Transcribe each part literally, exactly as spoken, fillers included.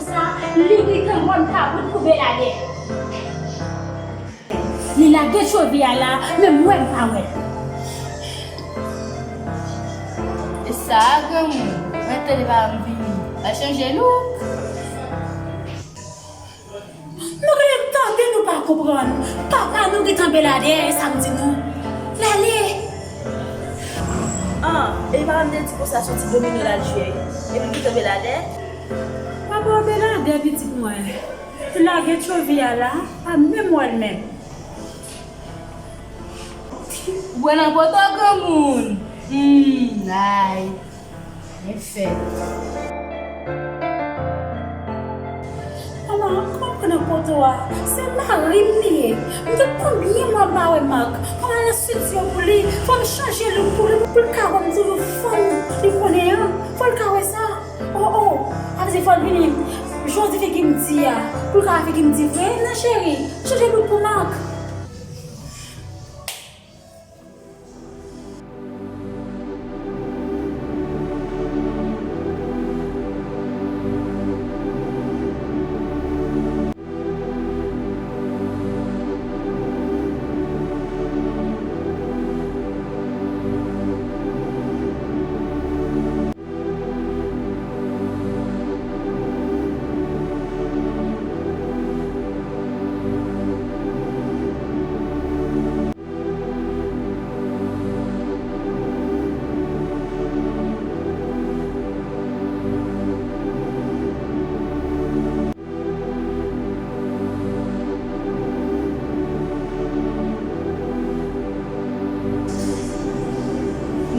Sa, li gentan vann kabrit pou Beladè. Li lage Tchovi a la, men mwen m pa wè l. E sa a, granmoun, mwen tande pa m vini. Al chanje look. Nou genlè tande nou pa konprann. Papa nou gentan Beladè, e sa m di nou. L ale. Ah, e pa m te di konsa soti domino l al jwe. Epi l gentan Beladè. Papa w Beladè pitit mwen. L lage Tchovi a la, pa menm wè l menm. Ou pran nan poto granmoun. Hmm, ay. Byen fèt. Manman, kòman pran nan poto a? Se mari m li ye. M gen konbyen mwa m pa wè Marc? Fò m al nan estidyo pou li. Fò m chanje look pou li, pou l ka wè m toujou fanm li konnen an. Fò l ka wè sa. Oh, oh, sa vle di fò l vini jodi figi m di a, pou l ka figi m di vre, non cheri, chanje look pou Marc.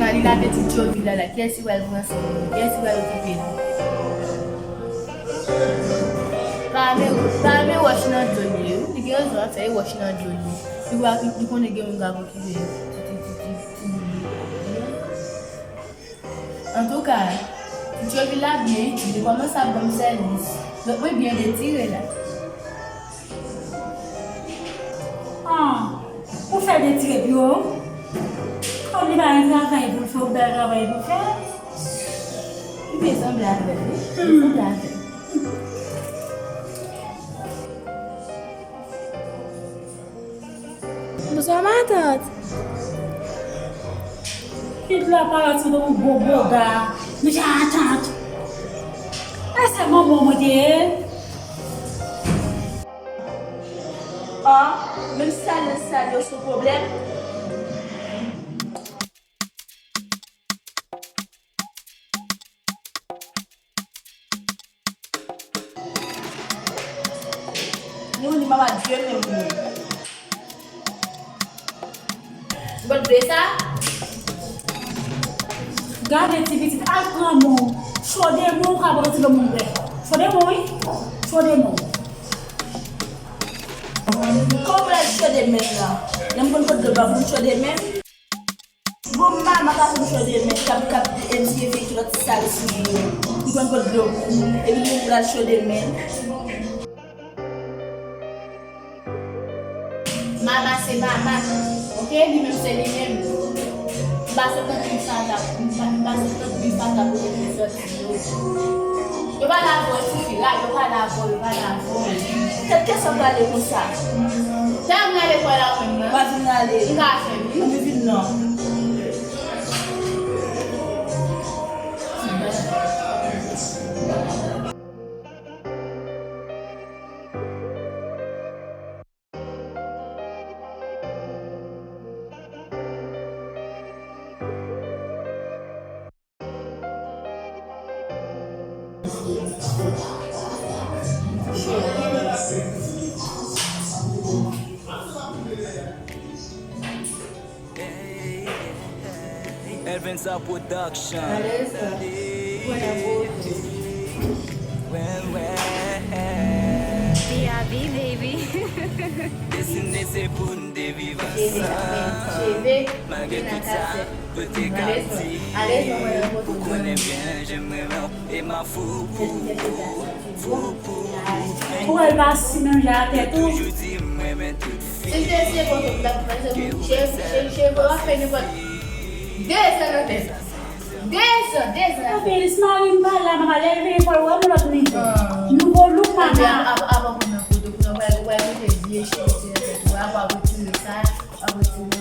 Nan li lave ti Tchovi la la, kiyès ki pral pran swen li? Kiyès ki pral okipe li? Pa men, pa men wòch nan dlo li ye, wi. Li gen rezon ap fè, e wòch nan dlo li ye. Li konnen gen moun k ap okipe li. Antouka, ti Tchovi la byen itil, li kòmanse ap ban m sèvis. Donk, mwen byen detire la. Ah, ou fè detire pi wo? Kòm li pa gen travay pou l fè, ou bèl travay pou l fè. Li byen sanble avè l, wi. Li sanble avè l. Bonswa, matant. Kit la parèt sou yon gwo boga. Mesye, atant. Èske manman mwen te ye? Ah, menm salye l salye w se yon pwoblèm. Nou ni mama Dye menm nou. Ou konn vle sa? Gade ti pitit, al pran men w. Chode men w ka pran ti granmoun bè. Chode men w, wi. Chode men w. Kòman w pral chode men la? Lè m konn pot dlo pa pou m chode men. Bon, mama ka konn chode men, k ap, k ap, e, m sou vye kilòt sal sou li yo. M konn pot dlo. Epi li pral chode men. Mama se mama, oke? Li menm se li menm. M pa sot nan dri sa la, m pa, m pa sot nan dri sa la kote pou sòti yo. Yo pa la avè w, tifi, la, yo pa la avè w, yo pa la avè w. Tèt kè sa prale konsa. Sa m rale kwè la ou menm nan? Pa vin rale. M ka fè, wi. Ann vin non. Elvensa Production. Alèz. Mwen nan bout. Di abi, baby. Desine se pou n te viv ansanm. Malgre tout sa, yo te ka di ou konnen byen jan m renmen w. E m a fou pou ou, fou pou ou. Ou wè l pa si menm jan atè tou. Toujou di m renmen tout fi. Si l te se konsa, m t ap pran se moun cheve, cheve, cheve, w ap fè nenpòt. Dezan nan tèt. Dezan, dezan. Anplis, mari m pa la, mama, lè l vini, fò l wè m lòt nivo. Ah. Nou Epi ap, ap, ap, ap pran nan foto pou nou, w ap, w ap mete vye cheve sou tèt ou, w ap, w ap retire sa, w ap retire.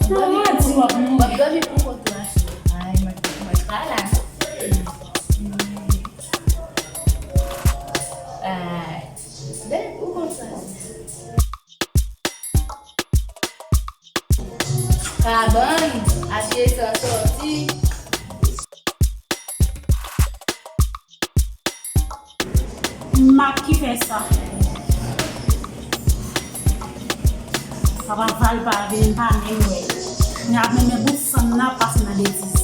Sa w ap di, w ap mouri. W ap dòmi pou kont ou, mache. Ay, mwen, mwen pa la, non. Ay, ben, ou konn sa. Kabann, achte san sòti. Mak ki fè sa. Papa Val pa vin, m pa menm wè. N ap menm bout sann nan ap pase nan betiz.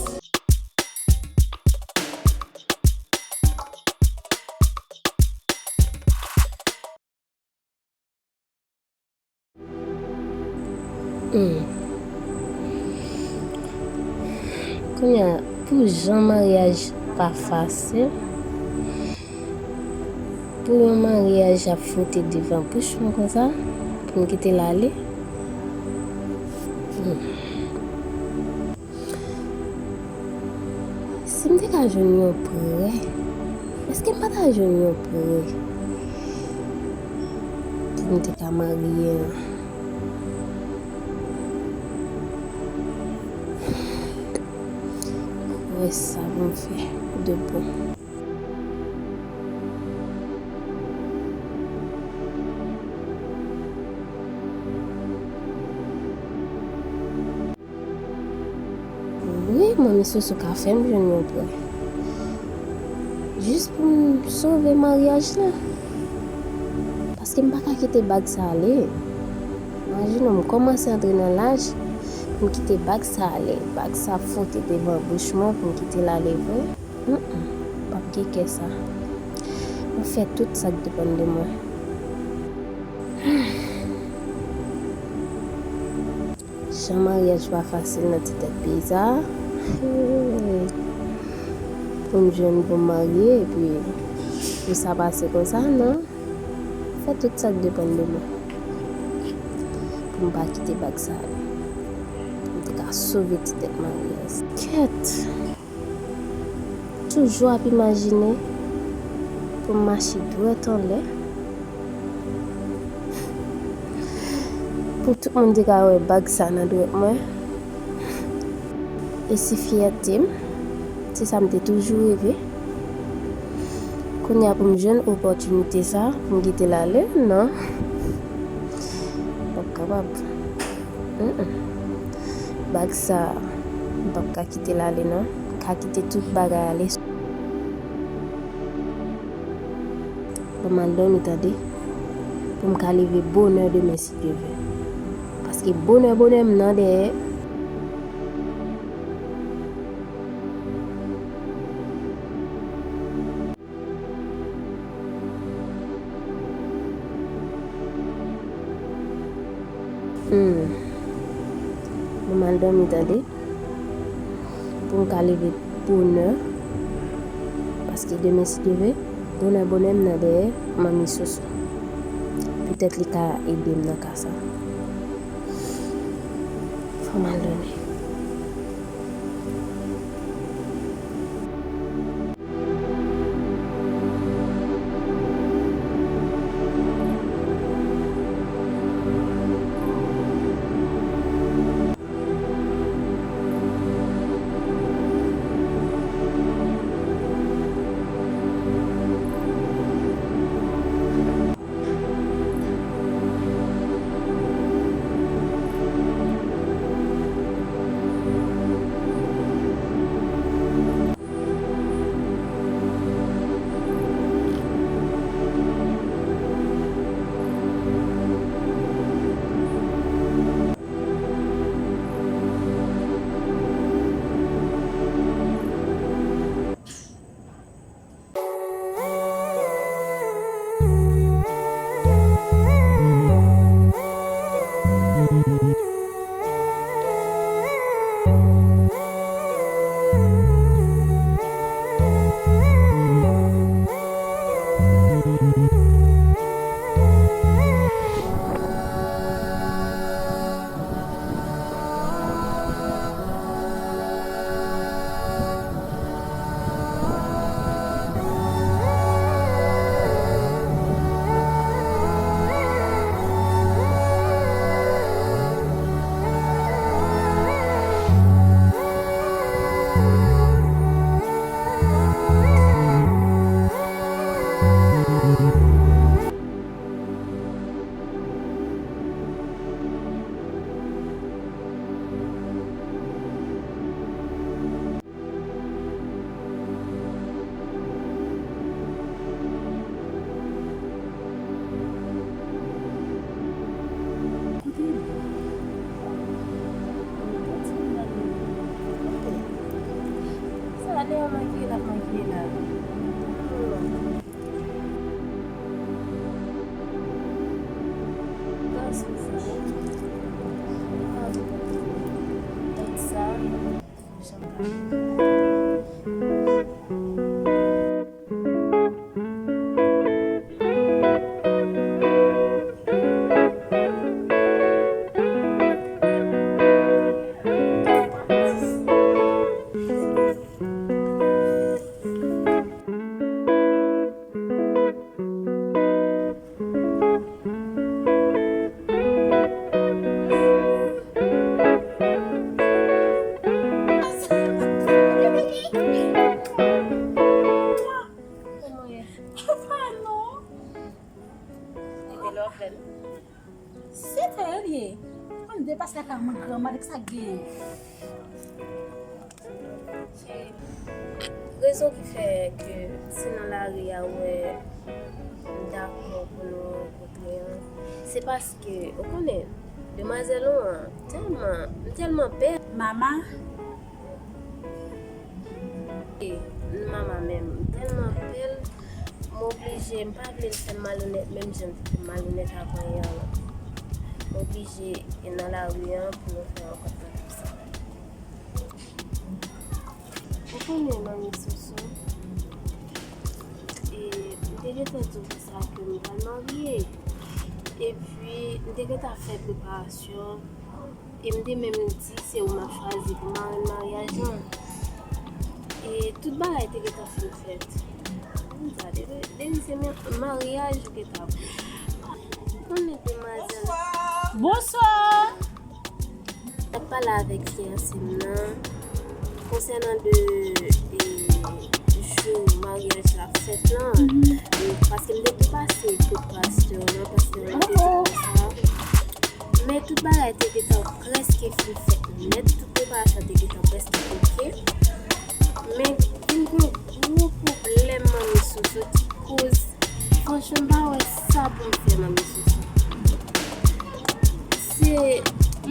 Hmm. Kounye a, pou jan maryaj pa fasil, pou yon maryaj ap fwote devan bouch mwen konsa, pou m kite l ale. Hmm. Si m te ka jwenn yon prè, èske m pa ta jwenn yon prè pou m te ka marye an? Wè sa pou m fè de bon. Wi, manmi Soso ka fè m jwenn yon prè. Jis pou m sove maryaj la. Paske m pa ka kite bag sa ale. Imajine w, m kòmanse antre nan laj, pou m kite bag sa ale. Bag sa fwote devan bouch mwen, pou m kite l ale vre. Mm, mm. P ap gen kè sa. Mwen fè tout sa k depann de mwen. Jan maryaj pa fasil nan ti tèt peyi sa a. Pou m jwenn pou m marye, epi pou sa pase konsa, non. Fè tout sa k depann de mwen. Pou m pa kite bag sa ale. Pou m te ka sove ti tèt maryaj. Kèt! Toujou ap imajine pou m mache dwèt anlè. Pou tout moun te ka wè bag sa nan dwèt mwen. E se fyète m. Se sa m te toujou reve. Kounye a pou m jwenn opòtinite sa, pou m kite l ale, non. P ap kapab. Mm, mm. Bag sa, m p ap ka kite l ale, non. M ka kite tout bagay ale. Ban m al dòmi, tande. Pou m ka leve bonè demen, si Dye vle. Paske bonè, bonè, m nan dèyè. Hmm. Mwen m al dòmi, tande. Pou m ka leve bonè. Paske demen, si Dye vle, bonè, bonè, m nan dèyè manmi Soso. Petèt li ka ede m nan ka sa. Fò m al dòmi. Pa non. Ebyen lè w ap fè l. Se tè yo l ye. Ann deplase lakay mwen granma, ki sa k genyen? Cheri, rezon ki fè ke si nan lari a ou wè m dakò pou nou rankontre an, se paske, ou konnen, demwazèl ou an tèlman, m tèlman pè. Mama, E, mama menm, m tèlman pè l, m oblije, m pa vle l fè m malonèt menm jan l te fè m malonèt avan yè an. M oblije e nan lari an pou nou fè rankont nan konsa. Ou konnen manmi Soso, e, m te gentan di w konsa ke m pral marye. Epi, m te gentan fè preparasyon. E m te menm di se ou m ap chwazi pou marenn maryaj lan. E tout bagay te gentan fin fèt. M di sa, depi, depi se mè-, maryaj ou gentan ap konnen demwazèl. Bonswa! M ap pale avèk fiyanse m nan konsènan de, e, jou maryaj la ap fèt lan. Paske m te tou pase kot pastè lan, pastè lan te di m konsa. Men tout bagay te gentan prèske fin fèt nèt, tout preparasyon te gentan prèske oke. Men vin gen yon gwo pwoblèm manmi Soso ki koz, franchman, m pa wè sa pou m fè manmi Soso. Se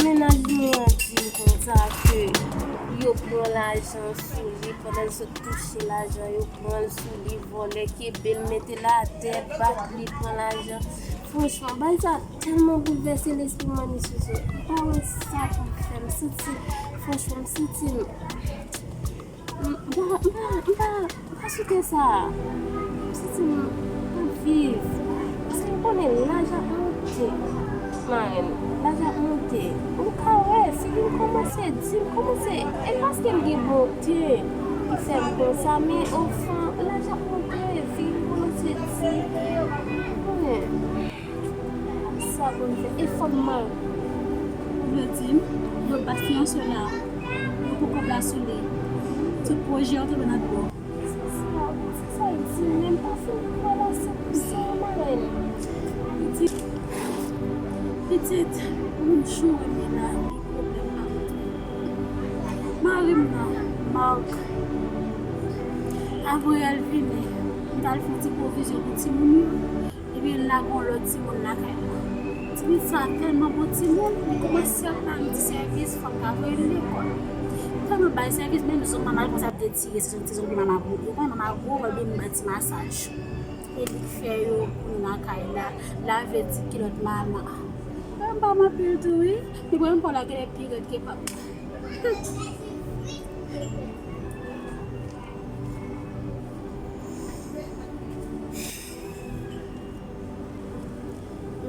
mennaj mwen an di m konsa ke yo pran lajan sou li, pandan l sot touche lajan, yo pran l sou li, vòlè, kenbe l, mete l atè, bat li, pran lajan. Franchman, bagay sa tèlman boulvèse lespri m, manmi Soso. M pa wè sa pou m fè. M santi, franchman, m santi m, m pa, m pa, m pa, m pa sou tè sa. M santi m pa viv. Paske m konnen laj ap monte. Marenn, laj ap monte. Ou ka wè, figi m kòmanse di, m kòmanse, e paske m gen bonte ki fè m konsa, men anfan, laj ap monte, figi m kòmanse di. Ou konnen. Sa pou m fè? E fò m mal. Ou vle di m, yo bat fiyanse w la, yo pran kòb la sou li. Tout pwojè yo tonbe nan dlo. Se sa, se sa l di, men m pa fin kwè nan sa pou sa, marenn. Li di, pitit, ou menm joure m ye la, gen pwoblèm la. Mari m nan, Mark, Gabriel vini, m t al fè yon ti pwovizyon pou timoun yo. Epi l lage yon lòt timoun lakay la. Timoun sa tèlman bon timoun, li kòmanse ap bay m ti sèvis, fò m ka voye l lekòl. Tèlman bay sèvis, menm zong mama l kòmanse ap detire, se zong, se zong mama gwo, ou konnen mama gwo, wè byen m bay ti masaj. E li k fè yo kouri lakay la, lave ti kilòt mama. Mwen m pa m anpil tou wi, men mwen m pa lage de pi rèd ke pap.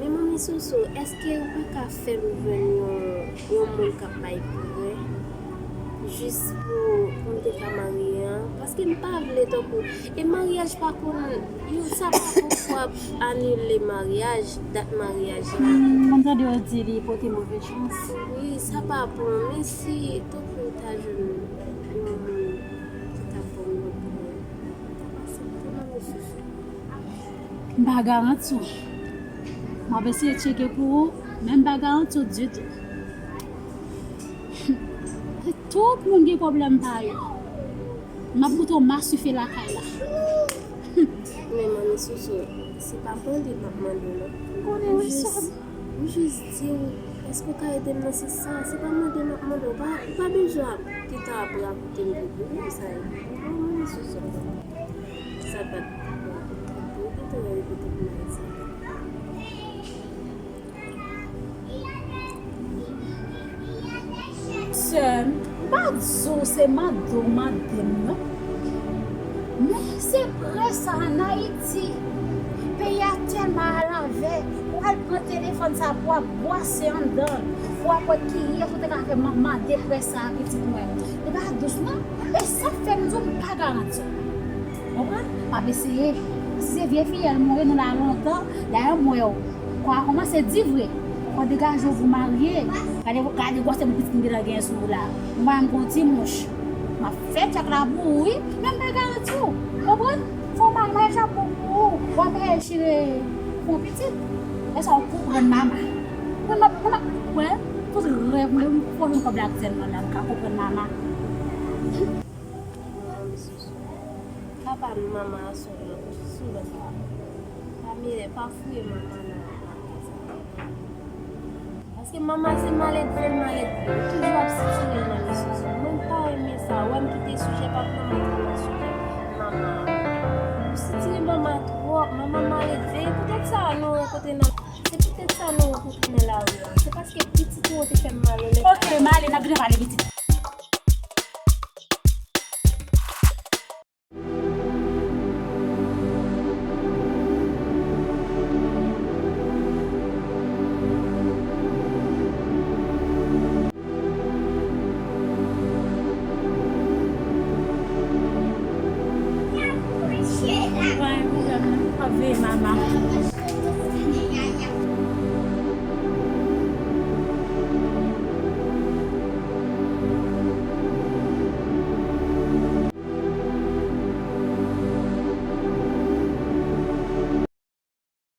Men manmi Soso, èske ou pa ka fè m jwenn yon, yon moun k ap bay prè? Jis pou, pou m te ka marye an? Paske m pa vle tankou, e maryaj pa konn, yo, sa pa bon pou ap anile maryaj, dat maryaj la. Hmm, mwen tande yo di li pote move chans. Wi, sa pa bon, men si tankou ou ta jwenn yon moun ki ta fè yon lòt bagay, ou ta pase pou manmi Soso. M pa garanti w. M ap eseye tcheke pou ou, men m pa garanti w ditou. Tout moun gen pwoblèm pa yo. M ap montre w maswife lakay la. Men manmi Soso, se pa mande m ap mande w non. M konnen wi, sè m. M jis di w, èske w ka ede m nan sans sa? Se pa mande m ap mande w, pa, ou pa bezwen ap gentan ap rakonte m de gwo sa yo. Ou konprann, Soso? Sa pa t bon. Ou gentan repete pou m di. Sè m, m pa di w se mande w mande m non. Men se prè sa ann Ayiti. Peyi a tèlman alanvè. Ou al pran telefòn sa pou w ap bwase anndan l, pou w ap wè kiyès ou te ka fè ma-, mande prè sa a pitit mwen. Li pa dous non. E sa k fè m di w m pa garanti w. Konprann? M ap eseye. Si se vye fiyèl m ou ye, nou la lontan, dayè m wè w. Kò a kòmanse di vre. Fò w degaje w pou w marye. Gade, gade gwosè bout pitit m gentan genyen sou ou la. Ou wè m gon ti mouch. M ap fè tchèk la pou ou wi, men m pa garanti w. Konprann? Fò w marye, maryaj la bon pou ou. W ap rechire pou pitit. Èske w konprann mama? Mwen, mwen, mwen, mwen, tout rèv mwen, m konn kòb la ak zèl mwen la, m ka konprann mama. Papa, mama a sou lòt, sou lòt la. Pa mele, pa fouye mama nan, nan kay sa. Paske mama se maledve l maledve. Ou toujou ap sitire l nan mesye sou. Mwen pa renmen sa. Wè m kite sijè pa pou mwen antre nan sijè mama. Ou sitire mama twòp. Mama maledve. E poutèt sa nou rankontre nan, se poutèt sa nou rankontre nan lari a. Se paske pitit ou te fè m malonèt. Ok, m ale, n ap vin pale pitit. Pa gen pwoblèm non, m ap veye mama.